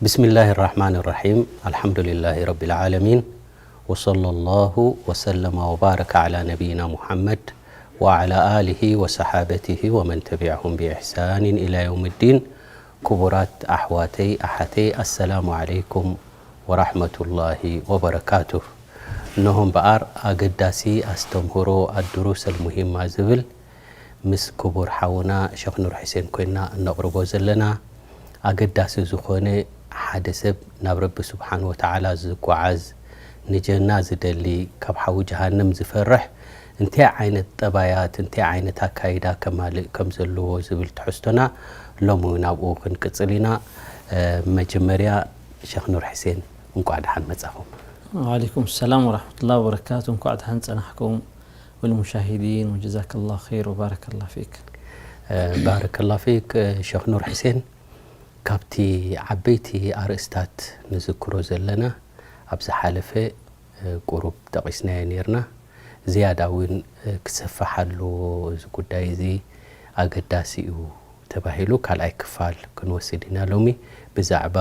بسم الله الرحمن الرحيم. الحمد لله رب العالمين. وصلى الله وسلم وبارك على نبينا محمد وعلى آله وصحابته ومن تبعهم بإحسان إلى يوم الدين. ክቡራት ኣሕዋተይ ኣሓተይ፣ ኣሰላሙ ዓለይኩም ወራሕመቱላሂ ወበረካቱህ። እነሆ እምበኣር ኣገዳሲ ኣስተምህሮ ኣድሩስ ኣልሙሂማ ዝብል ምስ ክቡር ሓውና ሸኽ ኑር ሕሴን ኮይና እነቕርቦ ዘለና ኣገዳሲ ዝኾነ፣ ሓደ ሰብ ናብ ረቢ ስብሓን ወተዓላ ዝጓዓዝ፣ ንጀና ዝደሊ፣ ካብ ሓዊ ጀሃነም ዝፈርሕ እንታይ ዓይነት ጠባያት፣ እንታይ ዓይነት ኣካይዳ ከማልእ ከም ዘለዎ ዝብል ትሕዝቶና ሎሚ እውን ኣብኡ ክንቅጽል ኢና። መጀመርያ ሸኽ ኑር ሕሴን እንቋዕ ደሓን መጻኹም። وعليكم السلام ورحمة الله وبركاته. እንኳዕ ደሓን ጸናሕኩም والمشاهدين، وجزاك الله خير وبارك الله فيك. ባረከላ ፊክ ሸኽ ኑር ሕሴን። ካብቲ ዓበይቲ ኣርእስታት ንዝክሮ ዘለና ኣብ ዝሓለፈ ቁሩብ ጠቒስናዮ ኔርና። ዝያዳ እውን ክሰፍሕ ኣለዎ እዚ ጉዳይ እዚ፣ ኣገዳሲ እዩ ተባሂሉ ካልኣይ ክፋል ክንወስድ ኢና ሎሚ። ብዛዕባ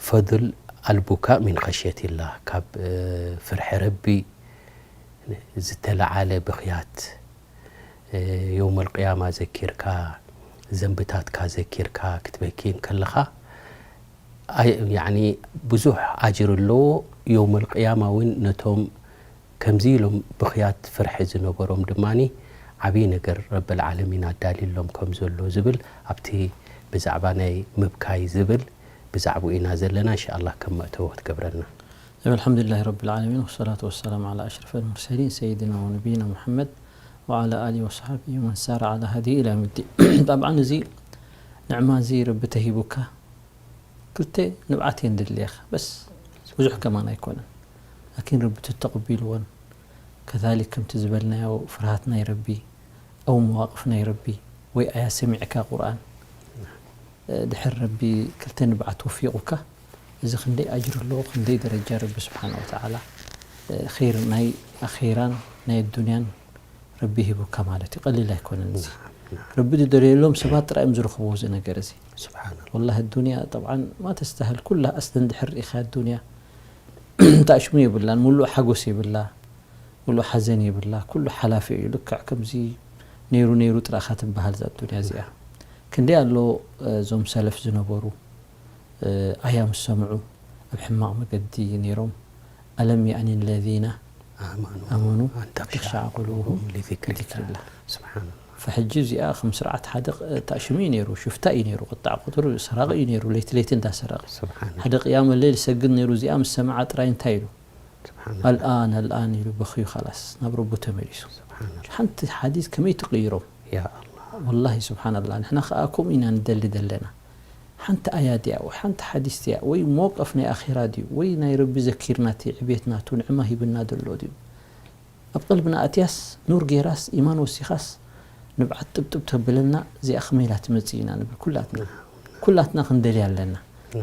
ፈضል ኣልቡካእ ሚን ኸሽየቲላህ፣ ካብ ፍርሒ ረቢ ዝተለዓለ ብኽያት፣ የውመል ቅያማ ዘኪርካ፣ ዘንብታትካ ዘኪርካ ክትበኪ እንከለኻ፣ ኣይ- ያዕኒ ብዙሕ ኣጅር ኣለዎ። የውመል ቅያማ እውን ነቶም ከምዚ ኢሎም ብኽያት ፍርሒ ዝነበሮም ድማ ዓብዪ ነገር ረብል ዓለሚን ኣዳልዩሎም ከም ዘሎ ዝብል ኣብቲ ብዛዕባ ናይ ምብካይ ዝብል ብዛዕባኡ ኢና ዘለና። እንሻኣላህ ከም መእተዊ ክትገብረልና። طيب، الحمد لله رب العالمين، والصلاة والسلام على أشرف المرسلين سيدنا ونبينا محمد وعلى آله وصحبه ومن سار على هديه إلى يوم الدين. طبعا እዚ ንዕማ እዚ ረቢ ተሂቡካ ክልተ ንብዓት እየን ድድልየኻ፣ በስ ብዙሕ ከማን ኣይኮነን። ላኪን ረቢ ተተቕቢልዎን፣ ከዛሊክ ከምቲ ዝበልናዮ ፍርሃት ናይ ረቢ፣ ኣው መዋቕፍ ናይ ረቢ፣ ወይ ኣያ ሰሚዕካ ቁርኣን፣ ድሕር ረቢ ክልተ ንብዓት ወፊቑካ፣ እዚ ክንደይ ኣጅር ኣለዎ፣ ክንደይ ደረጃ ረቢ ስብሓን ወተዓላ ኸይር ናይ ኣኼራን ናይ ኣዱንያን ረቢ ሂቡካ ማለት እዩ። ቀሊል ኣይኮነን እዚ። ረቢ ዝደለየሎም ሰባት ጥራይ እዮም ዝረኽብዎ እዚ ነገር እዚ። ስብሓንላ። ወላሂ ኣዱንያ ጠብዓን ማ ተስተህል ኩላ ኣስለን ድሕር ርኢኻ ኣዱንያ ታእሽሙ የብላን፣ ሙሉእ ሓጎስ የብላ፣ ሙሉእ ሓዘን የብላ፣ ኩሉ ሓላፊ እዩ። ልክዕ ከምዚ ነይሩ ነይሩ ጥራኻ ትበሃል እዛ ኣዱንያ እዚኣ። ክንደይ ኣሎ እዞም ሰለፍ ዝነበሩ ኣያ ምስ ሰምዑ ኣብ ሕማቕ መገዲ ነይሮም። ኣለም የእኒ ለዚነ ኣመኑ ኣን ተኽሸዓ ቁሉብሁም ሊዚክሪላህ። ፈሕጂ እዚኣ ከም ስርዓት ሓደ ታእሽሙ እዩ ነይሩ፣ ሽፍታ እዩ ነይሩ፣ ቅጣዕ ቁጥር ሰራቂ እዩ ነይሩ፣ ለይቲ ለይቲ እንዳሰረቀ። ሓደ ቅያመ ለይል ሰግድ ነይሩ፣ እዚኣ ምስ ሰምዓ ጥራይ እንታይ ኢሉ? ኣልኣን ኣልኣን ኢሉ በኽዩ፣ ኻላስ ናብ ረቡ ተመሊሱ። ሓንቲ ሓዲስ ከመይ ትቕይሮም? ወላሂ ስብሓንላ። ንሕና ኸዓ ከምኡ ኢና ንደሊ ዘለና። ሓንቲ ኣያ ድያ ወይ ሓንቲ ሓዲስ ድያ ወይ መወቀፍ ናይ ኣኼራ ድዩ ወይ ናይ ረቢ ዘኪርና እቲ ዕቤት ናቱ ንዕማ ሂብና ዘሎ ድዩ? ኣብ ቀልብና ኣትያስ ኑር ጌራስ ኢማን ወሲኻስ ንብዓት ጥብጥብ ተብለና እዚኣ ከመይ ኢላ ትመጽእ ኢና ንብል ኩላትና። ኩላትና ክንደልያ ኣለና።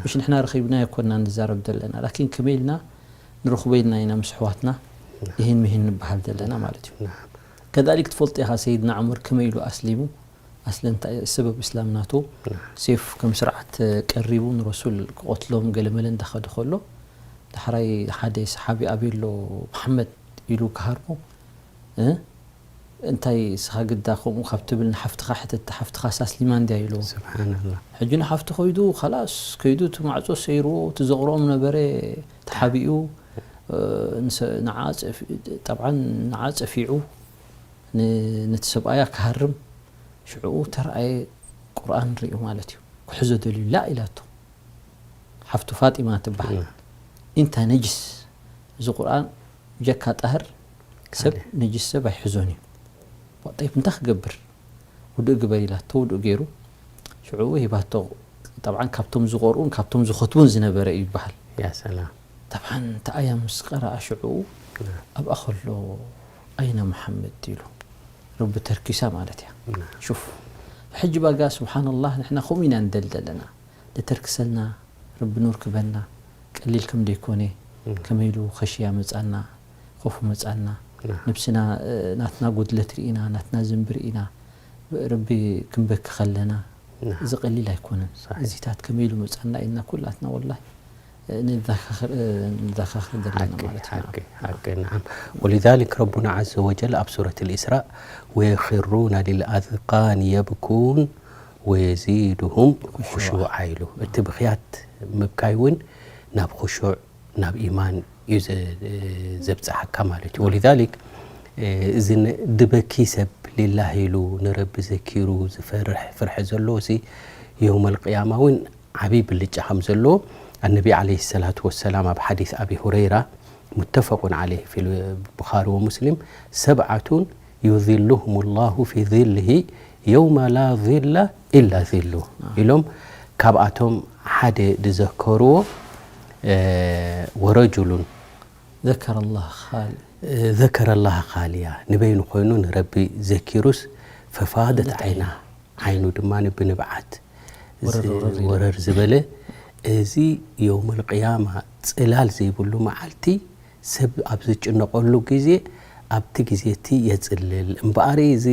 ምሽ ንሕና ረኺብና ኣይኮንና ንዛረብ ዘለና ላኪን ከመይ ኢልና ንረኽቦ ኢልና ኢና ምስ ኣሕዋትና ይህን ምሂን ንበሃል ዘለና ማለት እዩ። ከዛሊክ ትፈልጦ ኢኻ ሰይድና ዑመር ከመይ ኢሉ ኣስሊሙ? ኣስለ እንታይ ሰበብ እስላም ናቱ ሴፍ ከም ስርዓት ቀሪቡ ንረሱል ክቐትሎም ገለመለ እንዳኸደ ከሎ ዳሕራይ ሓደ ሰሓቢ ኣበይ ኣሎ መሓመድ ኢሉ ክሃርሞ እንታይ ስኻ ግዳ ከምኡ ካብ ትብል ንሓፍትኻ ሕተታ ሓፍትኻስ ኣስሊማ እንድያ ኢልዎ። ስብሓንላ። ሕጂ ንሓፍቱ ከይዱ ኻላስ ከይዱ እቲ ማዕጾ ሰይርዎ እቲ ዘቕርኦም ነበረ ተሓቢኡ ንዓ ጠብዓን ንዓ ጸፊዑ ነቲ ሰብኣያ ክሃርም ሽዕኡ ተረኣየ ቁርኣን ርእዩ ማለት እዩ ክሕዞ ደልዩ ላ ኢላቶ ሓፍቱ ፋጢማ ትበሃል ኢንታ ነጅስ እዚ ቁርኣን ብጀካ ጣህር ሰብ ነጅስ ሰብ ኣይሕዞን እዩ ጠይብ እንታይ ክገብር ውዱእ ግበር ኢላቶ ውዱእ ገይሩ ሽዑ ሂባቶ ጠብዓን ካብቶም ዝቆርኡን ካብቶም ዝኸትቡን ዝነበረ እዩ ይበሃል ያ ሰላም ጠብዓን ተኣያ ምስ ቀረኣ ሽዑ ኣብኣ ከሎ ኣይነ መሓመድ ኢሉ ረቢ ተርኪሳ ማለት እያ ሹፍ ሕጂ ባጋ ስብሓንላህ ንሕና ከምኡ ኢና ንደሊ ዘለና ንተርክሰልና ረቢ ኑር ክበና ቀሊል ከም ደይኮነ ከመይ ኢሉ ኸሽያ መጻና ኾፉ መጻና ነብስና ናትና ጉድለት ርኢና ናትና ዝንቢ ርኢና ረቢ ክንበኪ ከለና نعم. እዚ ቀሊል ኣይኮነን። صحيح. እዚታት ከመይ ኢሉ መጻና ኢልና ኩላትና ወላሂ፣ እ፣ ንዘኻኽር፣ እ፣ ንዘኻኽር ዘለና حق ማለት እዩ። حق حق نعم. ولذلك ربنا عز وجل ኣብ ሱረት الإسراء ويخرون للأذقان يبكون ويزيدهم خشوعا ኢሉ። እቲ ብኽያት ምብካይ እውን ናብ خشوع ናብ ኢማን እዩ ዘ-፣ ዘብጽሓካ ማለት እዩ። ولذلك እዚ ን-፣ ድበኪ ሰብ ሊላህ ኢሉ ንረቢ ዘኪሩ ዝፈርሕ ፍርሒ ዘለዎ ሲ የውመል ቅያማ እውን ዓብዪ ብልጫ ከም ዘለዎ ኣነቢ ዓለይሂ ሰላቱ ወሰላም ኣብ ሓዲስ ኣቢ ሁረይራ متفق عليه في البخاري ومسلم سبعة يظلهم الله في ظله يوم لا ظل إلا ظله ኢሎም ካብኣቶም ሓደ ዝዘከርዎ ورجل ذكر الله خاليا ذكر الله خاليا ንበይኑ ኮይኑ ንረቢ ዘኪሩስ ففاضت عيناه ዓይኑ ድማ ብንብዓት ወረር ወረር ኢሉ። ወረር ዝበለ እዚ የውመል ቅያማ ጽላል ዘይብሉ መዓልቲ ሰብ ኣብ ዝጭነቐሉ ግዜ ኣብቲ ግዜ እቲ የጽልል እምበኣር እዚ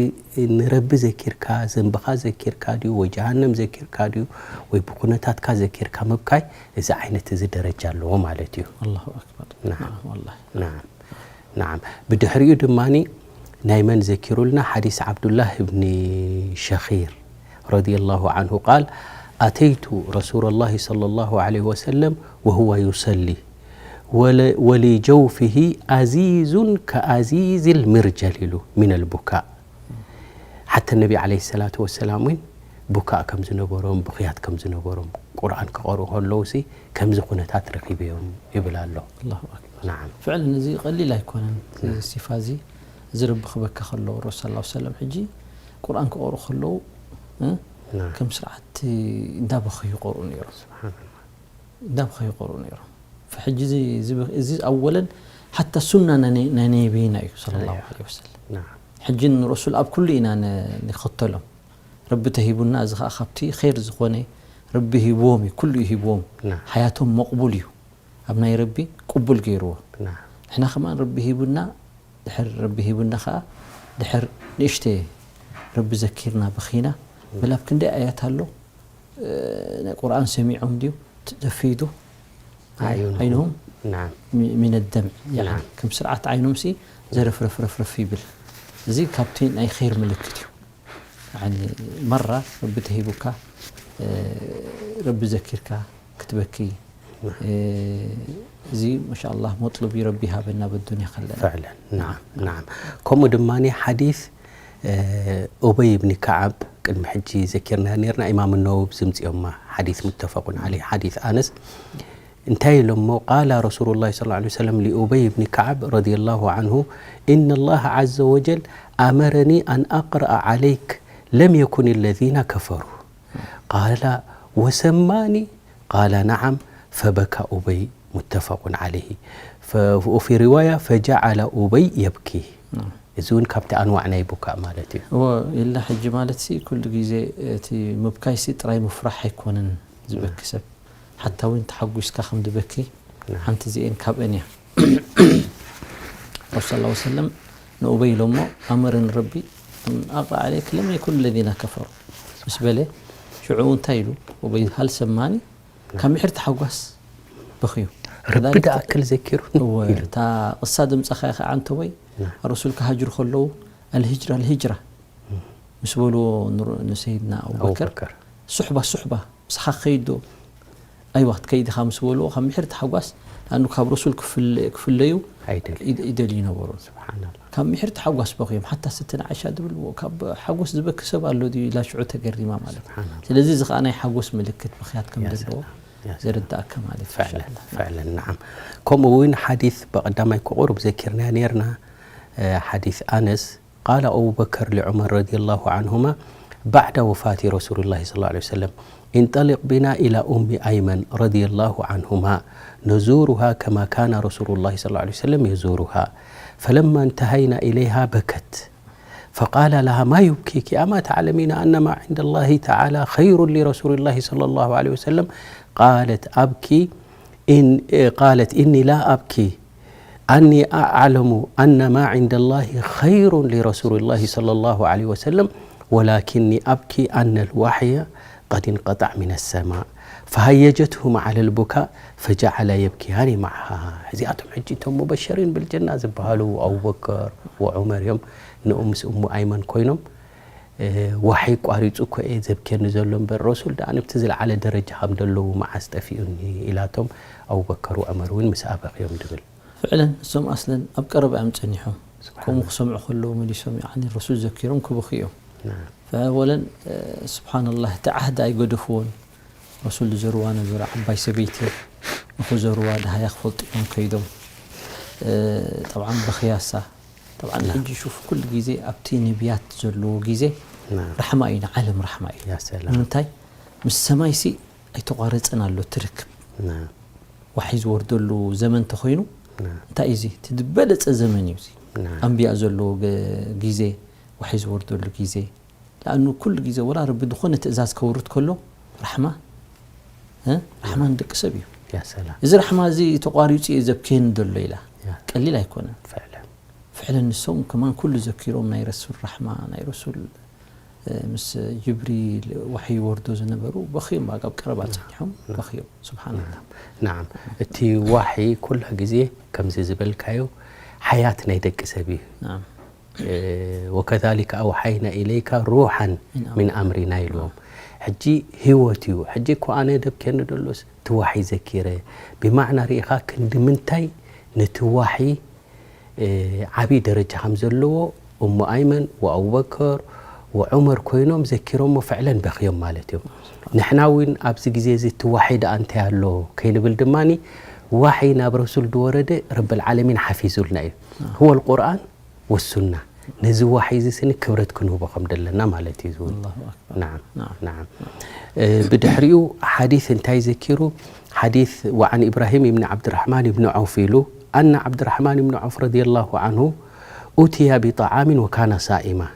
ንረቢ ዘኪርካ ዘንብኻ ዘኪርካ ድዩ ወይ ጀሃነም ዘኪርካ ድዩ ወይ ብኩነታትካ ዘኪርካ ምብካይ እዚ ዓይነት እዚ ደረጃ ኣለዎ ማለት እዩ الله أكبر نعم. نعم والله نعم نعم ብድሕሪኡ ድማ ናይ መን ዘኪሩልና ሓዲስ ዓብዱላህ እብኒ ሸኺር رضي الله عنه قال أتيت رسول الله صلى الله عليه وسلم وهو يصلي ول-، ولجوفه أزيز كأزيز المرجل ኢሉ من البكاء ሓተ ነቢ ዓለይሂ ሰላቱ ወሰላም እውን ቡካእ ከም ዝነበሮም ብኽያት ከም ዝነበሮም ቁርኣን ክቐርኡ ከለዉ ሲ ከምዚ ኩነታት ረኺበዮም ይብል ኣሎ الله أكبر نعم ፍዕለን እዚ ቀሊል ኣይኮነን እዚ ሲፋ እዚ እዚ ረቢ ክበካ ከሎ ረሱል ላ ሰለም ሕጂ ቁርኣን ክቐርኡ ከለዉ እ? نعم ከም ስርዓት እንዳበኸዩ ይቐርኡ ነይሮም سبحان الله እንዳበኸዩ ይቐርኡ ነይሮም ሕጂ እዚ- እዚ- እዚ ኣወለን ሓታ ሱና ናይ ናይ ነቢና እዩ صلى الله عليه وسلم نعم ሕጂ ንረሱል ኣብ ኩሉ ኢና ን- ንኸተሎም ረቢ ተሂቡና እዚ ከዓ ካብቲ ኸይር ዝኾነ ረቢ ሂብዎም እዩ ኩሉ እዩ ሂብዎም نعم ሓያቶም መቕቡል እዩ ኣብ ናይ ረቢ ቅቡል ገይርዎ نعم ንሕና ከማን ረቢ ሂቡና ድሕር ረቢ ሂቡና ከዓ ድሕር ንእሽተ ረቢ ዘኪርና በኺና በል ኣብ ክንደይ ኣያት ኣሎ እ፣ ናይ ቁርኣን ሰሚዖም ድዩ ተፊዱ أعينهم. ዓይንሁም نعم ሚን ደምዕ نعم. ከም ስርዓት ዓይኖም ሲ ዘረፍረፍረፍረፍ ይብል እዚ ካብቲ ናይ ኸይር ምልክት እዩ ያኒ መራ ረቢ ተሂቡካ እ፣ ረቢ ዘኪርካ ክትበኪ እ፣ እዚ ማሻ ኣላህ መጥሉብ እዩ ረቢ ሃበና በዱንያ ከለና فعلا نعم نعم ከምኡ ድማ ሓዲስ ኡበይ ብኒ ከዓብ ቅድሚ ሕጂ ዘኪርና ነርና ኢማም ነወብ ዝምፅኦማ ሓዲስ متفق عليه ሓዲስ ኣነስ እንታይ ኢሎሞ قال رسول الله صلى الله عليه وسلم لأبي بن كعب رضي الله عنه إن الله عز وجل أمرني أن أقرأ عليك لم يكن الذين كفروا قال وسماني قال نعم فبكى أبي متفق عليه ف-، وفي رواية فجعل أبي يبكي እዚ እውን ካብቲ ኣንዋዕ ናይ ቡካእ ማለት እዩ እወ ኢላ ሕጂ ማለት ሲ ኩሉ ግዜ እቲ ምብካይ ሲ ጥራይ ምፍራሕ ኣይኮነን ዝበኪ ሰብ ሓታ እውን ተሓጒስካ ከም ዝበኪ ሓንቲ እዚኤን ካብአን እያ ረሱል ላ ሰለም ንኡበይ ኢሎሞ ኣመረን ረቢ ኣቅራ ዓለይክ ለም የኩን ለዚና ከፈሩ ምስ በለ ሽዑ እንታይ ኢሉ ኡበይ ሃል ሰማኒ ካብ ምሕር ተሓጓስ በኽዩ ረቢ ደኣክል ዘኪሩ እወ እታ ቅሳ ድምፀኻ ኢኻ ዓንተወይ ረሱል ክሃጅሩ ከለዉ ኣልሂጅራ ኣልሂጅራ ምስ በልዎ ንር- ንሰይድና ኣቡበከር ኣቡበከር ሱሕባ ሱሕባ ምሳኻ ክኸይድ ዶ ኣይዋ ክትከይድ ኢኻ ምስ በልዎ ካብ ምሕር ተሓጓስ ኣኑ ካብ ረሱል ክፍለ- ክፍለዩ ኣይደል ይደ- ይደልዩ ነበሩ ስብሓንላ ካብ ምሕር ተሓጓስ በኽዮም ሓታ ስትነ ዓይሻ ድብልዎ ካብ ሓጎስ ዝበኪ ሰብ ኣሎ ድዩ ኢላ ሽዑ ተገሪማ ማለት እዩ ስብሓንላ ስለዚ እዚ ከዓ ናይ ሓጎስ ምልክት ምኽያት ከም ያ ዘለዎ ሰላም፣ ያ ሰላም። ዘርዳእካ ማለት እዩ فعلا فعلا نعم ከምኡ እውን ሓዲስ ብቐዳማይ ክቑርብ ዘኪርና ነርና ሓዲስ ኣነስ قال أبو بكر لعمر رضي الله عنهما بعد وفاة رسول الله صلى الله عليه وسلم انطلق بنا إلى أم أيمن رضي الله عنهما نزورها كما كان رسول الله صلى الله عليه وسلم يزورها فلما انتهينا إليها بكت فقال لها ما يبكيك أما تعلمين أن ما عند الله تعالى خير لرسول الله صلى الله عليه وسلم قالت أبكي إن قالت إني لا أبكي أني أعلم أن ما عند الله خير لرسول الله صلى الله عليه وسلم ولكني أبكي أن الوحي قد انقطع من السماء فهيجته معا البكاء فجعلا يبكيان معها። እዚኣቶም ሕጂ እቶም ሙበሸሪን ብልጀና ዝበሃሉ ኣቡበከር ወዑመር እዮም። ንኡ ምስ እሙ ኣይመን ኮይኖም፣ እ፣ ዋሕይ ቋሪጹ እኮ እየ ዘብክየኒ ዘሎ እምበር፣ ረሱል ደኣ ንብቲ ዝለዓለ ደረጃ ከም ዘለዉ መዓስ ጠፊኡኒ ኢላቶም ኣቡበከር ወዑመር እውን ምስኣ በኽዮም ድብል። ፍዕለን እሶም ኣስለን ኣብ ቀረባ እዮም ጸኒሖም። ስብሓን ከምኡ ክሰምዑ ከለዉ መሊሶም፣ ያዕኒ፣ ረሱል ዘኪሮም ክበኽዩ እዮም። ናም። ፈወለን፣ እ፣ ስብሓንላህ፣ እቲ ዓህዲ ኣይገደፍዎን። ረሱል ዝዘርዋ ነበረ፣ ዓባይ ሰበይቲ ንኽዘርዋ ደሃያ ክፈልጡ እዮም ከይዶም። እ፣ ጠብዓን በኽያሳ። ጠብዓን ናም። ሕጂ ሹፍ፣ ኩሉ ግዜ ኣብቲ ነቢያት ዘለዎ ግዜ ናም። ራሕማ እዩ፣ ንዓለም ራሕማ እዩ። ያ ሰላም። ንምንታይ? ምስ ሰማይሲ ኣይተቋረጸን ኣሎ እቲ ርክብ። ናም። ዋሕይ ዝወርደሉ ዘመን ተኾይኑ፣ ናም። እንታይ እዩ እዚ? እቲ ዝበለጸ ዘመን እዩ እዚ። ናም። ኣንብያ ዘለዎ ገ-፣ ግዜ፣ ዋሕይ ዝወርደሉ ግዜ። ለኣኑ ኩሉ ግዜ ወላ ረቢ ዝኾነ ትእዛዝ ከውርድ ከሎ፣ ራሕማ፣ እ? ራሕማ ንደቂ ሰብ እዩ። ያ ሰላም። እዚ ራሕማ እዚ ተቋሪጹ እዩ ዘብክየኒ ዘሎ ኢላ። ያ። ቀሊል ኣይኮነን። ፍዕለን። ፍዕለን ንሶም ከማን ኩሉ ዘኪሮም ናይ ረሱል ራሕማ፣ ናይ ረሱል፣ እ፣ ምስ ጅብሪል ዋሕይ ይወርዶ ዝነበሩ በኽዮም፣ ኣብ ቀረባ ጸኒሖም ናም። በኽዮም። ስብሓንላህ። ናም። እቲ ዋሕይ ኩሉ ግዜ ከምዚ ዝበልካዮ ሓያት ናይ ደቂ ሰብ እዩ። ናም። እ፣ وكذلك أوحينا إليك روحا من أمرنا ኢልዎም። ሕጂ ህይወት እዩ። ሕጂ እኮ ኣነ ደብኬኒ ደሎስ እቲ ዋሕይ ዘኪረ። ብማዕና ርኢኻ ክንዲ ምንታይ ነቲ ዋሕይ፣ እ፣ ዓብዪ ደረጃ ከም ዘለዎ እሙ ኣይመን ወኣቡበከር ወዑመር ኮይኖም ዘኪሮሞ ፍዕለን በኽዮም ማለት እዮም። ንሕና እውን ኣብዚ ግዜ እዚ እቲ ዋሕይ ደኣ እንታይ ኣሎ ከይንብል ድማኒ ዋሕይ ናብ ረሱል ዝወረደ ረብል ዓለሚን ሓፊዙልና እዩ። هو القرآن والسنة። ነዚ ዋሕይ እዚ ስኒ ክብረት ክንህቦ ከም ደለና ማለት እዩ ዝብል። ኣላሁ ኣክበር። ናዓም፣ ናዓም። ናዓም። እ፣ ብድሕሪኡ ሓዲስ እንታይ ዘኪሩ? ሓዲስ وعن إبراهيم بن عبد الرحمن بن عوف ኢሉ፣ أن عبد الرحمن بن عوف رضي الله عنه أتي بطعام وكان صائما.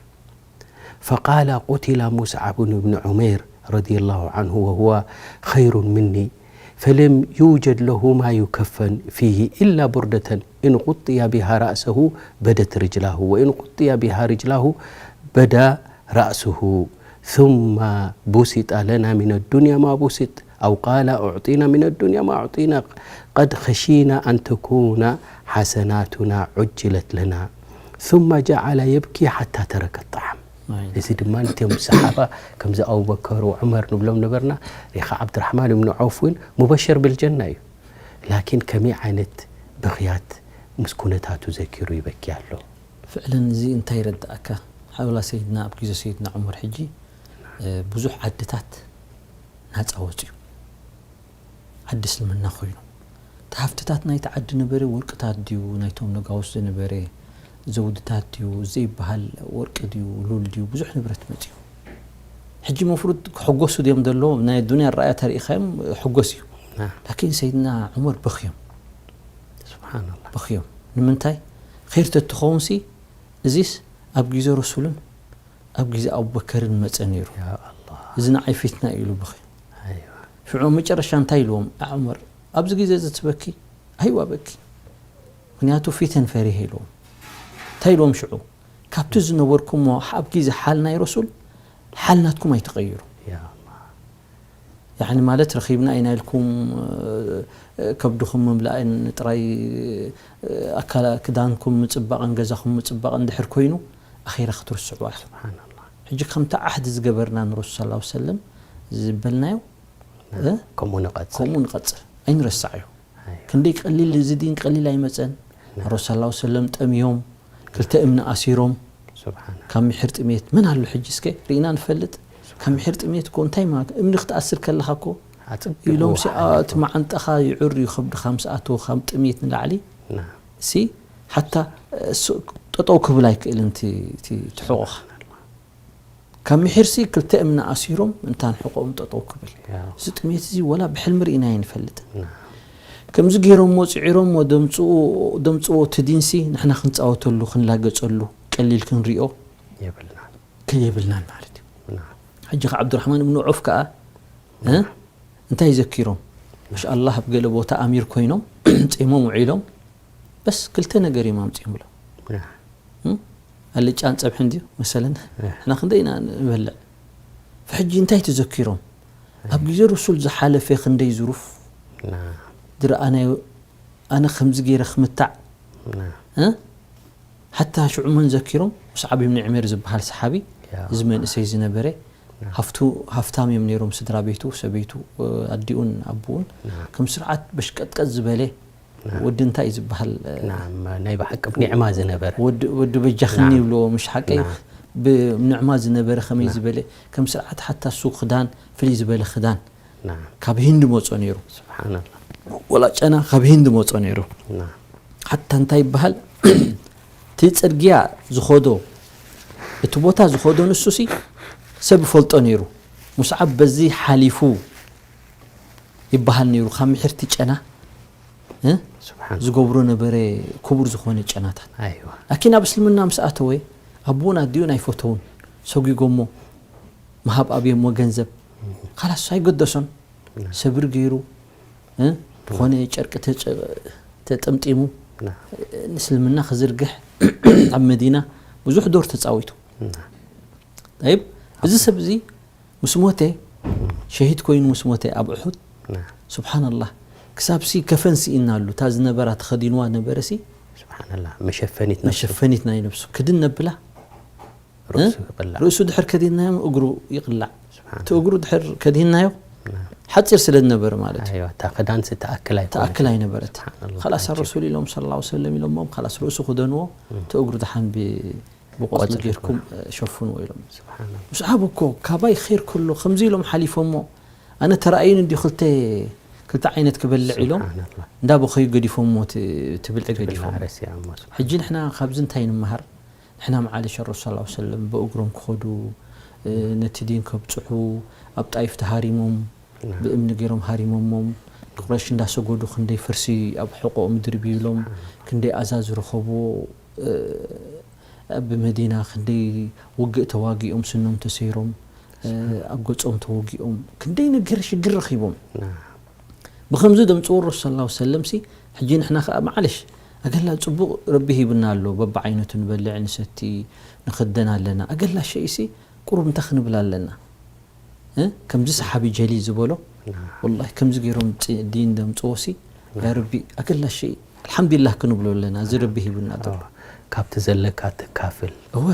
فقال: قتل مصعب بن عمير رضي الله عنه وهو خير مني، فلم يوجد له ما يكفن فيه إلا بردة، إن غطي بها رأسه بدت رجلاه، وإن غطي بها رجلاه بدا رأسه، ثم بسط لنا من الدنيا ما بسط، أو قال: أعطينا من الدنيا ما أعطينا، قد خشينا أن تكون حسناتنا عجلت لنا. ثم جعل يبكي حتى ترك الطعام. ኣይ። እዚ ድማ ነቶም ሰሓባ ከምዚ ኣቡበከር ወዑመር ንብሎም ነበርና። ሪኻ ዓብድራሕማን እብኑ ዐውፍ እውን ሙበሸር ብልጀና እዩ። ላኪን ከመይ ዓይነት ብኽያት ምስ ኩነታቱ ዘኪሩ ይበኪ ኣሎ። ፍዕለን እዚ እንታይ ይረድኣካ? ሓብላ ሰይድና ኣብ ግዜ ሰይድና ዑመር ሕጂ፣ እ፣ ብዙሕ ዓድታት ናጻ ወጽዩ። ዓዲ እስልምና ኮይኑ። እቲ ሃፍትታት ናይቲ ዓዲ ነበረ ወርቅታት ድዩ፣ ናይቶም ነጋውስ ዝነበረ ዘውድታት ድዩ፣ ዘይበሃል ወርቂ ድዩ፣ ሉል ድዩ፣ ብዙሕ ንብረት መጽዩ። ሕጂ መፍሩድ ክሕጎሱ ድዮም ዘለዉ፣ ናይ ዱንያ ኣረኣያ ተሪኢኻዮም ሕጎስ እዩ። ና። ላኪን ሰይድና ዑመር በኽዮም። ስብሓንላህ። በኽዮም። ንምንታይ? ኸይር ተትኸውንሲ፣ እዚስ ኣብ ግዜ ረሱልን ኣብ ግዜ ኣቡበከርን መጸ ነይሩ። ያ ኣላህ። እዚ ንዓይ ፊትና እዩ ኢሉ በኺ። ኣይዋ። ሽዑ መጨረሻ እንታይ ኢልዎም? "ያ ዑመር፣ ኣብዚ ግዜ እዚ ትበኪ? ኣይዋ በኪ። ምኽንያቱ ፊተን ፈሪሀ" ኢልዎም። እንታይ ኢልዎም ሽዑ? "ካብቲ ዝነበርኩሞ ኣብ ግዜ ሓል ናይ ረሱል፣ ሓል ናትኩም ኣይትቐይሩ። ያ ኣላህ። ያዕኒ ማለት ረኺብና ኢና ኢልኩም፣ እ፣ ከብድኹም ምምላእን ጥራይ፣ እ፣ ኣካላ-፣ ክዳንኩም ምጽባቕን ገዛኹም ምጽባቕን ድሕር ኮይኑ፣ ኣኼራ ክትርስዑ ኣኹም። ስብሓንላህ። ሕጂ ከምቲ ዓህዲ ዝገበርና ንረሱል ሰለላሁ ዐለይሂ ወሰለም ዝበልናዮ፣ እ? ከምኡ ንቐጽል። ከምኡ ንቐጽል። ኣይንረሳዕዮ። ኣይዋ። ክንደይ ቀሊል፣ እዚ ዲን ቀሊል ኣይመጸን። ና። ረሱል ሰለላሁ ዐለይሂ ወሰለም ጠምዮም፣ ክልተ እምኒ ኣሲሮም፣ ስብሓን። ካብ ምሒር ጥሜት መን ኣሎ ሕጂ እስከ ርኢና ንፈልጥ? ካብ ምሒር ጥሜት እኮ እንታይ ማለት? እምኒ ክትኣስር ከለኻ እኮ ኣጽቢቑ ኢሎም ሲ-፣ ሓሊፉ። እቲ መዓንጣኻ ይዑር እዩ፣ ከብድኻ ምስ ኣተወ ካብ ጥሜት ንላዕሊ። ና። ሲ፣ ሓታ፣ እ፣ ስ-፣ ጠጠው ክብል ኣይክእልን እቲ፣ እቲ፣ እቲ ሕቖኻ። ካብ ምሒርሲ ክልተ እምኒ ኣሲሮም እንታን ሕቖኦም ጠጠው ክብል። ያ። እዚ ጥሜት እዚ ወላ ብሕልሚ ርኢና ኣይንፈልጥን። ና። ከምዚ ገይሮምዎ፣ ጽዒሮምዎ፣ ደምጽኡ-፣ ደምጽዎ እቲ ዲንሲ ንሕና ክንጻወተሉ፣ ክንላገጸሉ፣ ቀሊል ክንሪኦ የብልናን። ከ-፣ የብልናን ማለት እዩ። ና። ሕጂ ከ ዓብዱራሕማን እብኑ ዐውፍ ከኣ፣ እ? ና። እንታይ ዘኪሮም? ማሻኣላህ ኣብ ገለ ቦታ ኣሚር ኮይኖም፣ ጺሞም ውዒሎም፣ በስ ክልተ ነገር እዮም ኣምጺኦምሎም። ያ። እም? ኣልጫን ጸብሕን ድዩ መሰለን? ያ። ንሕና ክንደይ ኢና ንበልዕ? ሕጂ እንታይ ተዘኪሮም? ኣብ ግዜ ረሱል ዝሓለፈ ክንደይ ዝሩፍ ና ዝረኣናዮ፣ ኣነ ከምዚ ገይረ ክምታዕ ና እ? ሓታ ሽዑ መን ዘኪሮም? ሙስዓብ ብን ዑሜር ዝበሃል ሰሓቢ፣ ያ እዚ መንእሰይ ዝነበረ ሃፍቱ ሃፍታም እዮም ነይሮም። ስድራ ቤቱ፣ ሰበይቱ፣ ኣዲኡን ኣቦኡን ና ከም ስርዓት በሽቀጥቀጥ ዝበለ ና ወዲ እንታይ እዩ ዝበሃል? ናም ናይ ብሓቂ ብኒዕማ ዝነበረ ወዲ ወዲ በጃኽኒ ና ይብልዎ፣ ምሽ ሓቀይ? ና ብንዕማ ዝነበረ ከመይ ና ዝበለ፣ ከም ስርዓት ሓታ እሱ ክዳን ፍልይ ዝበለ ክዳን ና ካብ ሂንድ መጾ ነይሩ። ስብሓንላ ወላ ጨና ካብ ሂንድ መጾ ነይሩ። ና ሓታ እንታይ ይበሃል? እቲ ጽርግያ ዝኸዶ፣ እቲ ቦታ ዝኸዶ ንሱ ሲ ሰብ ይፈልጦ ነይሩ። ሙስዓብ በዚ ሓሊፉ ይበሃል ነይሩ። ካብ ምሕርቲ ጨና እ? ስብሓን ዝገብሮ ነበረ፣ ክቡር ዝኾነ ጨናታት። ኣይዋ ላኪን ኣብ እስልምና ምስ ኣተወ ኣቦን ኣዲኡን ኣይፈተውን፣ ሰጒጎሞ፣ ምሃብ ኣብዮሞ ገንዘብ። ካላስ ኣይገደሶን። ሰብሪ ገይሩ እ? ዝኾነ ጨርቂ ተጨ- ተጠምጢሙ ና ንእስልምና ክዝርግሕ ኣብ መዲና ብዙሕ ዶር ተጻዊቱ። ና ጠይብ፣ እዚ ሰብ እዚ ምስ ሞተ፣ ሸሂድ ኮይኑ ምስ ሞተ ኣብ ኡሑድ፣ ና ስብሓንላህ፣ ክሳብሲ ከፈን ስኢናሉ። እታ ዝነበራ ተኸዲንዋ ነበረሲ ስብሓንላ መሸፈኒት ነብሱ መሸፈኒት ናይ ነብሱ ክድን ነብላ። ርእሱ ይቕላዕ ርእሱ ድሕር ከዲንናዮ እግሩ ይቕላዕ። ስብሓን እቲ እግሩ ድሕር ከዲንናዮ ሓፂር ስለ ዝነበረ ማለት እዩ። ኣይዋ እታ ክዳን ዝተኣክል ኣይኮነት ተኣክል ኣይነበረት። ስብሓንላ ካላስ ዓጂብ ረሱል ኢሎም ሰለላሁ ሰለም ኢሎሞም፣ ካላስ ርእሱ ክደንዎ፣ እቲ እግሩ ድሓን ብ- ብቆፅሊ ቆፅሊ ጌርኩም እ፣ ሸፍንዎ ኢሎም። ስብሓንላ ምስዓብ እኮ ካባይ ኸይር ከሎ ከምዚ ኢሎም ሓሊፎሞ፣ ኣነ ተረኣዩን እንዲ ክልተ ክልተ ዓይነት ክበልዕ ኢሎም ስብሓንላ እንዳበኸዩ ገዲፎሞ እቲ እቲ ብልዒ ገዲፎሞ። ረሲዖሞ ሕጂ ንሕና ካብዚ እንታይ ንምሃር? ንሕና መዓለሽ ረሱል ሰለላሁ ሰለም ብእግሮም ክኸዱ እ፣ ነቲ ዲን ከብፅሑ ኣብ ጣይፍ ተሃሪሞም ና ብእምኒ ገይሮም ሃሪሞሞም። ቁረሽ እንዳሰገዱ ክንደይ ፍርሲ ኣብ ሕቆኦም ድርብይሎም፣ ክንደይ ኣዛ ዝረኸብዎ እ፣ ኣብ መዲና ክንደይ ውግእ ተዋጊኦም ስኖም ተሰይሮም እ፣ ኣብ ገጾም ተወጊኦም ክንደይ ነገር ሽግር ረኺቦም። ና ብኸምዚ ደምፅዎ ረሱል ሰለላሁ ሰለም ሲ። ሕጂ ንሕና ከኣ መዓለሽ ኣገላ ጽቡቕ ረቢ ሂብና ኣሎ፣ በብዓይነቱ ንበልዕ ንሰቲ ንኽደን ኣለና። ኣገላ ሸይሲ ቁሩብ እንታይ ክንብል ኣለና? እ? ከምዚ ሰሓቢ ጀሊል ዝበሎ ና ወላሂ ከምዚ ገይሮም ፅ- ዲን ደምፅዎ ሲ። ያ ረቢ ኣገላ ሸይ ኣልሓምዱሊላህ ክንብሎ ኣለና፣ እዚ ረቢ ሂብና ዘሎ። ካብቲ ዘለካ ትካፍል እወ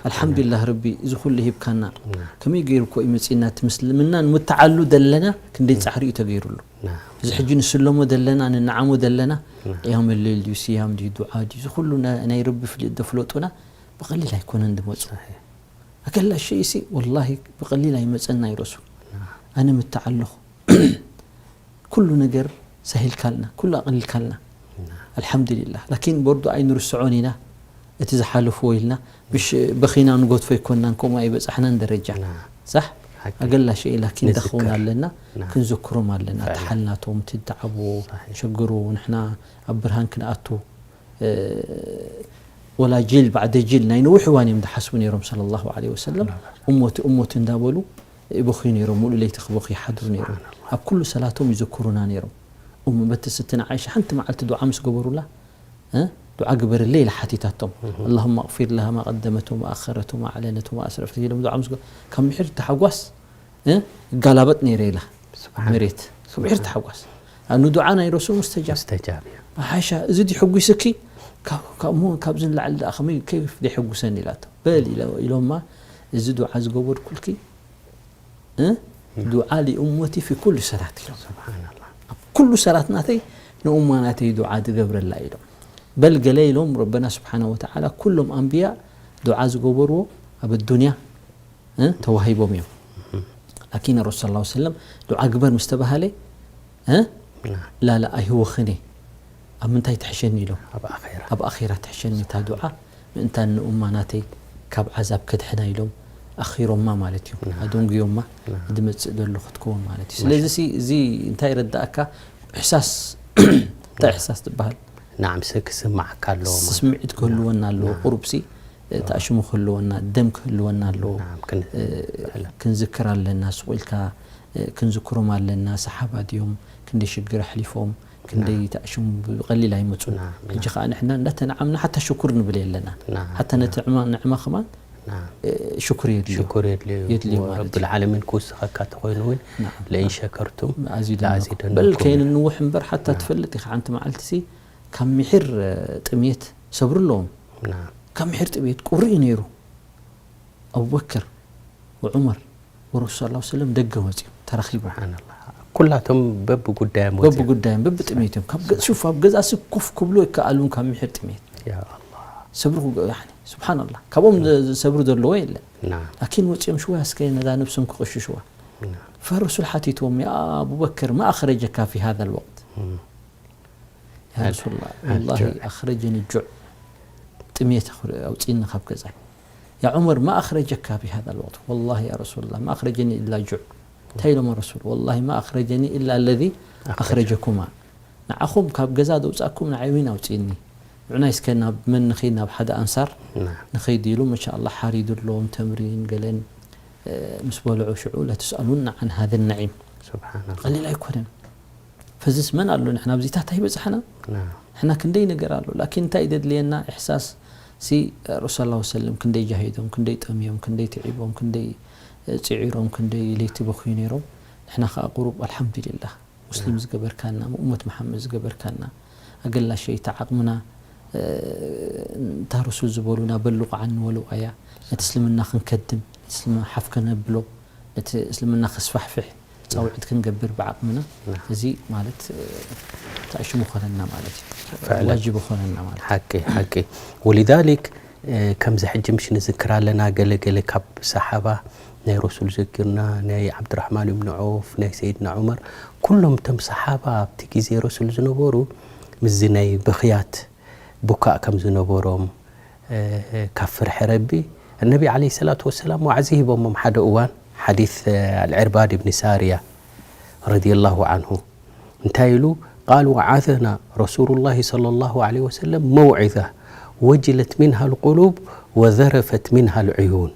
ኣልሓምዱሊላህ ረቢ እዚ ኩሉ ሂብካና። ና ከመይ ገይሩ እኮ እዩ መፂና እቲ ምስልምና ንምትዓሉ ደለና ክንደይ ፃዕሪ እዩ ተገይሩሉ። ና እዚ ሕጂ ንስለሞ ደለና ንነዓሞ ደለና ቅያም ሌል ድዩ ስያም ድዩ ዱዓ ድዩ እዚ ኩሉ ና- ናይ ረቢ ፍልጥ ደፍለጡና ብቐሊል ኣይኮነን ድመፁ። ኣገላ ሸይሲ ወላሂ ብቐሊል ኣይመፀና እዩ ረሱል። ኣነ ምትዓለኹ ኩሉ ነገር ሳሂልካልና ኩሉ ኣቕሊልካልና ኣልሓምዱሊላህ። ላኪን በርዱ ኣይንርስዖን ኢና እቲ ዝሓለፍዎ ኢልና ምሽ በኺና ንጎትፎ ኣይኮንናን ከምኡ ኣይበፃሕናን ደረጃ ና ሳሕ ሓቂ ኣገላሸ ላኪን ንዝክር። ዳኸውን ኣለና ና ክንዝክሮም ኣለና ፈዕላ። ተሓልናቶም ትድዓብዎ ሳሒሕ። ሸግሩ ንሕና ኣብ ብርሃን ክንኣቱ እ፣ ወላ ጅል ባዕደ ጅል ናይ ነዊሕ እዋን እዮም ዝሓስቡ ነይሮም ሰለላሁ ዐለይሂ ወሰለም እሞት እሞት እንዳበሉ ይበኽዩ ነይሮም ሙሉእ ለይቲ ክበኽዩ ይሓድሩ ነይሮም ኣብ ኩሉ ሰላቶም ይዝክሩና ነይሮም እሙ በቲ ስትና ዓይሻ ሓንቲ መዓልቲ ዱዓ ምስ ገበሩላ እ፣ ዱዓ ግበርለይ ኢላ ሓቲታቶም اللهم اغفر لها ما قدمت وما أخرت وما أعلنت وما أسرفت ኢሎም ዱዓ ምስ ገ- ካብ ምሕር ተሓጓስ እ፣ እጋላበጥ ነይረ ኢላ ኣብ መሬት ካብ ምሕር ተሓጓስ ንዱዓ ናይ ረሱል ሙስተጃብ ሙስተጃብ እዩ ሓሻ እዚ ድዩ ሕጉስኪ ካብ- ካብ- እሞ ካብዚ ንላዕሊ ደኣ ከመይ ከይፍ ደይ ሕጉሰኒ ኢላቶ በል ኢለ- ኢሎማ እዚ ዱዓ ዝገበርኩልኪ እ? ዱዓ ሊኡመቲ ፊ ኩሉ ሰላት ኢሎም ስብሓንላ ኣብ ኩሉ ሰላት ናተይ ንኡማ ናተይ ዱዓ ዝገብረላ ኢሎም በል ገለ ኢሎም ረበና ስብሓነ ወተዓላ ኩሎም ኣንብያ ዱዓ ዝገበርዎ ኣብ ኣዱንያ እ? ተዋሂቦም እዮም ላኪን ረሱል ስ ሰለም ዱዓ ግበር ምስ ተባሃለ እ? ላላ ኣይህወኽን እየ ኣብ ምንታይ ትሕሸኒ ኢሎም ኣብ ኣኼራ ኣብ ኣኼራ ትሕሸኒ እታ ዱዓ ምእንታን ንኡማ ናተይ ካብ ዓዛብ ከድሕና ኢሎም ኣኺሮማ ማለት እዩ ኣደንጉዮማ ዝመፅእ ዘሎ ክትከውን ማለት እዩ ስለዚ ሲ እዚ እንታይ ይረዳእካ እሕሳስ እንታይ እሕሳስ ትበሃል ናዕምሰ ክስማዓካ ኣለዎ ማለት ስምዒት ክህልወና ኣለዎ ቁሩብ ሲ ተኣሽሙ ክህልወና ደም ክህልወና ኣለዎ ናም ክን- ክንዝክር ኣለና ስቕ ኢልካ ክንዝክሮም ኣለና ሰሓባ ድዮም ክንደይ ሽግር ኣሕሊፎም ክንደይ ተኣሽሙ ብቐሊል ኣይመፁን ናም፣ ሕጂ ከዓ ንሕና እንዳተነዓምና ሓታ ሽኩር ንብል የለና ናም፣ ሓታ ነቲ ንዕማ ንዕማ ከማን ሽኩር የድልዮ። ሽኩር የድልዩ የድልዩ ማለት እዩ። ረብል ዓለሚን ክውስኸካ ተኾይኑ እውን ናዓም። ለኢን ሸከርቱም ኣዚደናኩም። ለኣዚደናኩም በል ይብል። ከይንንውሕ እምበር ሓታ ትፈልጥ ኢኻ ሓንቲ መዓልቲ ሲ ካብ ምሒር እ፣ ጥሜት ሰብሩ ኣለዎም። ናዓም። ካብ ምሒር ጥሜት ቁሪ እዩ ነይሩ። ኣቡበክር ወዑመር ወረሱል ሰለላሁ ሰለም ደገ ወፂኦም ተራኺቦም። ስብሓንላህ። ኩላቶም በብጉዳዮም በብጉዳዮም በብጥሜት እዮም። ካብ ገ- ሹፍ ኣብ ገዛ ሲ ኮፍ ክብሉ ኣይከኣሉን ካብ ምሒር ጥሜት ያ ኣላህ። ሰብሩ ክገ- ያኒ ስብሓንላህ ካብኦም ዘ- ሰብሩ ዘለዎ የለን። ናዓም። ላኪን ወፂኦም ሽዋ እስከ ነዛ ነብሶም ክቕሽሽዋ ናዓም። ፈረሱል ሓቲትዎም ያ ኣቡበክር ማ ኣኽረጀካ ፊ ሃذا الوقت እም። ያ ረሱላ ኣልጁዕ። ወላሂ ኣኽረጀኒ ጁዕ ጥሜት ኣኽረ- ኣውፅእኒ ካብ ገዛይ ያ ዑመር ማ ኣኽረጀካ ፊ ሃذا الوقت ወላሂ ያ ረሱላ ማ ኣኽረጀኒ ኢላ ጁዕ እንታይ ኢሎም ረሱል ወላሂ ማ ኣኽረጀኒ ኢላ ለዚ ኣኽረጀኩማ ንዓኹም ካብ ገዛ ዘውፃእኩም ንዓይ እውን ኣውፅእኒ ንዑናይ እስከ ናብ መን ንኸይድ ናብ ሓደ ኣንሳር ናዓም። ንኸይድ ኢሉ መሻኣላ ሓሪዱሎም ተምሪን ገለን እ፣ ምስ በልዑ ሽዑ ለትስኣሉና عن هذا النعيم ስብሓንላህ። ቀሊል ኣይኮነን ፈዝስ መን ኣሎ ንሕና ኣብዚታት ኣይበፅሐና ናዓም። ንሕና ክንደይ ነገር ኣሎ ላኪን እንታይ ደድልየና ኢሕሳስ ሲ ረሱል ላ ሰለም ክንደይ ጃሂዶም ክንደይ ጠምዮም ክንደይ ትዒቦም ክንደይ እ፣ ፅዒሮም ክንደይ ለይቲ በኽዩ ነይሮም ንሕና ከዓ ቁሩብ ኣልሓምዱሊላህ ሙስሊም ዝገበርካና ምኡመት መሓመድ ዝገበርካና ኣገላሸይቲ ዓቕምና እ፣ እንታ ረሱል ዝበሉና በልቑ ዓኒ ወለው ኣያ ነቲ እስልምና ክንከድም ነቲ እስልምና ሓፍ ከነብሎ ነቲ እስልምና ከስፋሕፍሕ ፃውዒት ክንገብር ብዓቕምና እዚ ማለት እ፣ ተኣሽሙ ኾነና ማለት እዩ ፈዕለን። ዋጅብ ኾነና ማለት እዩ ሓቂ ሓቂ ወሊዛሊክ እ፣ ከምዚ ሕጂ ምሽ ንዝክር ኣለና ገለ ገለ ካብ ሰሓባ ናይ ረሱል ዘኪርና ናይ ዓብድራሕማን ብን ዖፍ ናይ ሰይድና ዑመር ኩሎም እቶም ሰሓባ ኣብቲ ግዜ ረሱል ዝነበሩ ምስዚ ናይ ብኽያት ቡካእ ከም ዝነበሮም እ፣ ካብ ፍርሒ ረቢ እነቢ ዓለይሂ ሰላቱ ወሰላም ዋዕዚ ሂቦሞም ሓደ እዋን ሓዲስ እ፣ ኣልዕርባድ ብኒ ሳርያ ረዲየላሁ ዓንሁ እንታይ ኢሉ ቃል ወዓዘና ረሱሉላሂ ሰለላሁ ዓለይሂ ወሰለም መውዒዛ ወጅለት ሚንሃ ልቁሉብ ወዘረፈት ሚንሃ ልዕዩን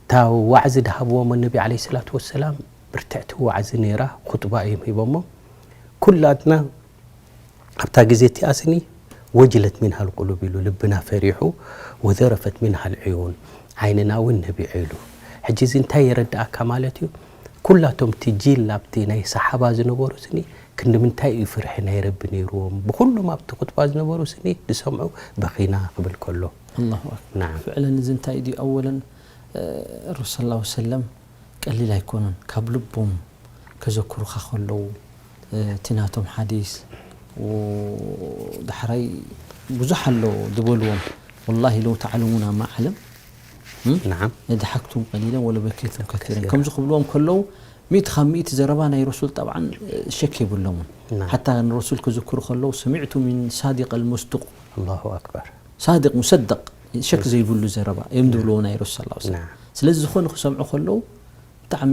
እታ ዋዕዚ ድሃብዎም ነቢ ዓለይሂ ሰላቱ ወሰላም ብርትዕቲ ዋዕዚ ነይራ ኹጥባ እዮም ሂቦሞ ኩላትና ኣብታ ግዜ እቲኣ ስኒ ወጅለት ሚንሃ ልቁሉብ ኢሉ ልብና ፈሪሑ ወዘረፈት ሚንሃ ልዕዩን ዓይንና እውን ነቢዐ ኢሉ ሕጂ እዚ እንታይ የረድኣካ ማለት እዩ ኩላቶም እቲ ጂል ኣብቲ ናይ ሰሓባ ዝነበሩ ስኒ ክንዲ ምንታይ እዩ ፍርሒ ናይ ረቢ ነይርዎም ብኩሎም ኣብቲ ኹጥባ ዝነበሩ ስኒ ዝሰምዑ በኺና ክብል ከሎ ኣላሁ ኣክበር ናዓም ፍዕለን እዚ እንታይ ድዩ ኣወለን ረሱል ላ ሰለም ቀሊል ኣይኮኑን ካብ ልቦም ከዘክሩኻ ከለዉ እ፣ እቲ ናቶም ሓዲስ ዳሕራይ ብዙሕ ኣሎ ዝበልዎም ወላሂ ለው ተዓለሙና ማዓለም ናዓም ضحكتم قليلا ولبكيتم كثيرا ከምዚ ክብልዎም ከለዉ ሚእቲ ካብ ሚእቲ ዘረባ ናይ ረሱል ጠብዓን ሸክ የብሎምን ናዓም ሓታ ንረሱል ክዝክሩ ከለዉ ሰሚዕቱ ሚን ሳዲቅ ኣልሙስዱቅ ኣላሁ ኣክበር ሳድቅ ሙሰደቅ ሸክ ዘይብሉ ዘረባ እዮም ዝብልዎ ናይ ረሱል ስ ናዓም ስለዚ ዝኾነ ክሰምዑ ከለዉ ብጣዕሚ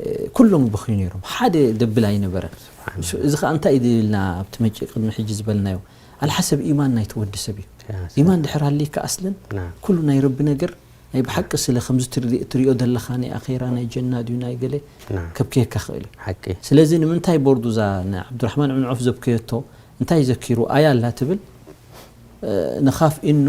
እ፣ ኩሎም ይበኽዩ ነይሮም ሓደ ደብል ኣይነበረን ስብሓን እሱ- እዚ ከዓ እንታይ እዩ ድልና ኣብቲ መጪ ቅድሚ ሕጂ ዝበልናዮ ኣልሓሰብ ኢማን ናይቲ ወዲ ሰብ እዩ ያ ኢማን ድሕር ሃልይካ ኣስለን ናዓም ኩሉ ናይ ረቢ ነገር ናይ ብሓቂ ስለ ከምዚ ትርኢ- ትሪኦ ዘለኻ ናይ ኣኼራ ናይ ጀና ድዩ ናይ ገለ ናዓም ከብክየካ ክእል እዩ ሓቂ ስለዚ ንምንታይ ቦርዱ እዛ ንዓብዱራሕማን ብን ዖፍ ዘብከየቶ እንታይ ዘኪሩ ኣያ ኣላ ትብል እ፣ ንኻፍ ኢኑ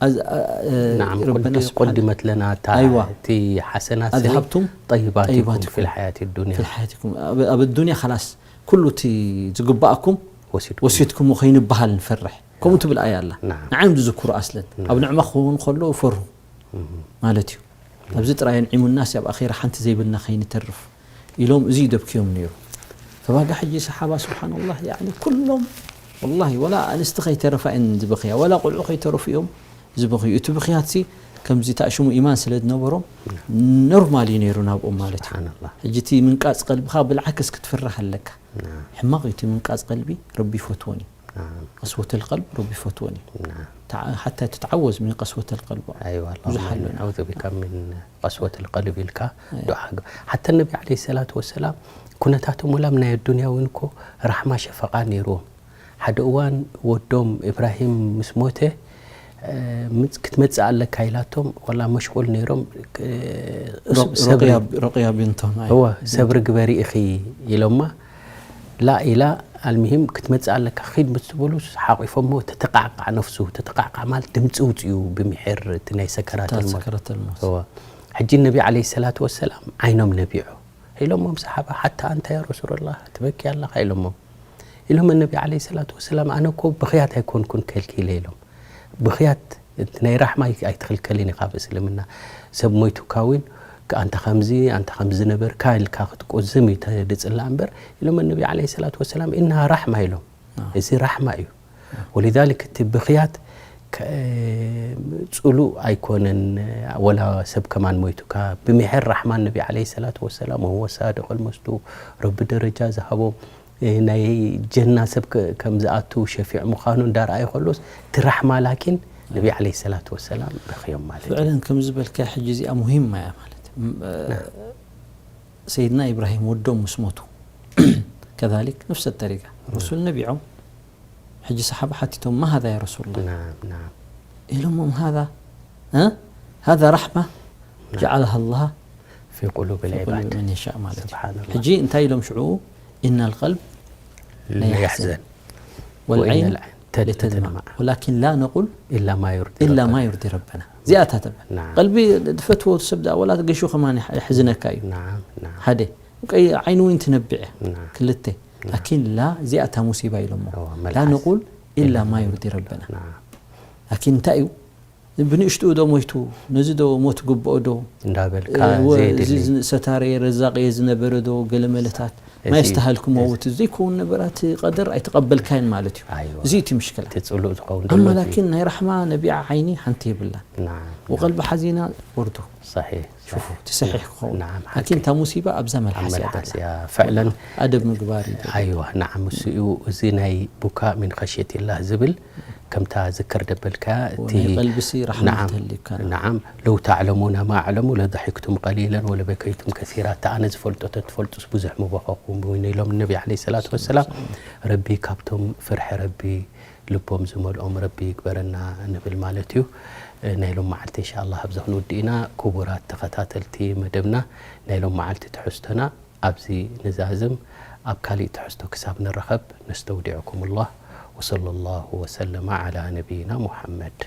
ኣዝ- እ፣ نعم ረበና قد- ስብሓን قدمت لنا تا- أيوة. تي حسنات أذهبتم طيباتكم طيباتكم. في الحياة الدنيا في حياتكم ኣብ ኣብ ኣዱንያ خلاص ኩሉ እቲ ዝግባኣኩም وسيدكم ወሲድኩሞ ከይንበሃል ንፈርሕ ከምኡ ትብል ኣያ ኣላ نعم ንዓዮም ዝዝክሩ ኣስለን ኣብ ንዕማ ክኸውን ከሎ ይፈርሁ ማለት እዩ ኣብዚ ጥራይ ኣንዒሙናስ ኣብ ኣኼራ ሓንቲ ዘይብልና ከይንተርፍ ኢሎም እዚ ይደብክዮም ነይሩ ፈባጋ ሕጂ ሰሓባ ስብሓንላህ ያኒ ኩሎም ወላሂ ወላ ኣንስቲ ከይተረፋ እየን ዝበኽያ ወላ ቆልዑ ከይተረፉ እዮም ዝበኽዩ እቲ ብኽያት ሲ ከምዚ ተኣሽሙ ኢማን ስለ ዝነበሮም ኖርማል እዩ ነይሩ ናብኦም ማለት እዩ سبحان الله ሕጂ እቲ ምንቃፅ ቀልብኻ ብልዓክስ ክትፍርህ ኣለካ نعم ሕማቕ እዩ እቲ ምንቃፅ ቀልቢ ረቢ ይፈትዎን እዩ نعم ቀስወተ ልቀልብ ረቢ ይፈትዎን እዩ نعم ተዓ- ሓታ ትትዓወዝ ምን ቀስወተ ልቀልብ أيوة ብዙሕ اللهم ኣለና። إني أعوذ بك من قسوة القلب ኢልካ أيوة. ዱዓ ገ- حتى النبي عليه الصلاة والسلام ኩነታቶም ወላ ናይ ኣዱንያ እውን እኮ ራሕማ ሸፈቃ ነይርዎም ሓደ እዋን ወዶም ኢብራሂም ምስ ሞተ እ፣ ምጽ- ክትመጽእ ኣለካ ኢላቶም ወላ መሽቁል ነይሮም እ፣ ስ- ሩቅ- ሰብሪ ሩቅያ- ሩቅያ ቢንቶም ኣይ- እወ ሰብሪ ግበሪ ኢኺ ኢሎማ ላ ኢላ ኣልምሂም ክትመጽእ ኣለካ ኺድ ምስ ትብሉ ሓቂፎሞ ተተቃዕቃዕ ነፍሱ። ተተቃዕቃዕ ማለት ድምፂ ውፅኡ ብምሕር እቲ ናይ ሰከራት እታ ልሞት ሰከረት ልሞት እወ። ሕጂ ነቢ ዓለይሂ ሰላቱ ወሰላም ዓይኖም ነቢዑ ኢሎሞም ሰሓባ ሓታ ኣንተ ያ ረሱሉላህ ትበኪ ኣለኻ ኢሎሞም ኢሎም ነቢ ዓለይሂ ሰላቱ ወሰላም ኣነ እኮ ብኽያት ኣይኮንኩን ከልኪለ ኢሎም ብኽያት እቲ ናይ ራሕማ ኣይ- ኣይትኽልከልን ኢኻ ኣብ እስልምና ሰብ ሞይቱካ እውን ኣንተ ከምዚ ኣንተ ከምዚ ነበርካ ኢልካ ክትቆዝም እዩ ተድፅላ እምበር ኢሎም ነቢ ዓለይሂ ሰላቱ ወሰላም ኢነሃ ራሕማ ኢሎም እዚ ራሕማ እዩ ወሊዛሊክ እቲ ብኽያት ከ- ፅሉእ ኣይኮነን ወላ ሰብ ከማን ሞይቱካ ብምሕር ራሕማን ነቢ ዓለይሂ ሰላቱ ወሰላም ወሁወ ሳድቅ ልመስዱቅ ረቢ ደረጃ ዝሃቦ እ፣ ናይ ጀና ሰብ ከ- ከም ዝኣቱ ሸፊዕ ምዃኑ እንዳረኣየ ከሎስ እቲ ራሕማ ላኪን ነቢ ዓለይሂ ሰላቱ ወሰላም ረኽዮም ማለት እዩ ፍዕለን ከም ዝበልካ ሕጂ እዚኣ ሙሂማ እያ ማለት ም- እ፣ ሰይድና ኢብራሂም ወዶም ምስ ሞቱ ከዛሊክ ነፍሰ ተሪጋ ረሱል ነቢዖም ሕጂ ሰሓባ ሓቲቶም ማ ሃዛ ያ ረሱሉላህ ናም ናም ኢሎሞም ሃዛ እ? ሃዛ ራሕማ ጀዓለሃ ላሃ في قلوب ፊ ቁሉቢ العباد መን የሻእ ማለት እዩ سبحان الله ሕጂ እንታይ ኢሎም ሽዑ إن القلب ليحزن والعين وإن العين تدمع لتدمع ولكن لا نقول إلا ما يرضي إلا ربنا. ما يرضي ربنا እዚኣታ ተብል نعم ቀልቢ ዝፈትዎ ሰብ ዝኣ ወላ ገሹ ከማን ይሕ- ይሕዝነካ እዩ نعم نعم ሓደ ቀይ ዓይኑ እውን ትነብዕ እያ نعم ክልተ ላኪን ላ እዚኣ እታ ሙሲባ ኢሎሞ እዋ፣ ላ መልሓስ። ንቁል ኢላ ማ ዩርዲ ረበና نعم ላኪን እንታይ እዩ ብንእሽትኡ ዶ ሞይቱ ነዚ ዶ ሞት ግብኦ ዶ እንዳበልካ እወ፣ ዘየድሊ እዚ ሰታረየ ረዛቀየ ዝነበረ ዶ ገለ መለታት እዚ- ማይ ስተሃልኩ መውት ዘይከውን ነበራት ቀደር ኣይተቐበልካይን ማለት እዩ ኣይዋ። እዚ እቲ ምሽክላ እቲ ፅሉእ ዝኸውን ኣማ ዘሎ ላኪን ናይ ራሕማ ነቢዓ ዓይኒ ሓንቲ የብላን نعم ወቀልቢ ሓዚና ወርዱ صحيح ሽፉ እቲ ሰሒሕ ክኸውን نعم ላኪን እታ ሙሲባ ኣብዛ ኣብ መልሓስ እያ መልሓስ ደላ እያ ፍዕለን ኣደብ ምግባር እዩ ኣይዋ ንዓም እሱ እዩ እዚ ናይ ቡካ ሚን ኸሽየት ላህ ዝብል ከምታ ዝከር ደበልካ እቲ ናይ ቀልብሲ ራሕማ نعم ተልዩካ نعم لو تعلمون ما أعلم لضحكتم قليلا ولبكيتم كثيرا እታ ኣነ ዝፈልጦ ተትፈልጡስ ብዙሕ ምበኸኹም እውን ኢሎም ነቢ ዓለይሂ ሰላቱ ወሰላም ረቢ ካብቶም ፍርሒ ረቢ ልቦም ዝመልኦም ረቢ ይግበረና ንብል ማለት እዩ ናይ ሎም መዓልቲ እንሻ ኣላ ኣብዚ ክንውድእ ኢና ክቡራት ተኸታተልቲ መደብና ናይ ሎም መዓልቲ ትሕዝቶና ኣብዚ ንዛዝም ኣብ ካሊእ ትሕዝቶ ክሳብ ንራኸብ ነስተውዲዕኩም ላህ وصلى الله وسلم على نبينا محمد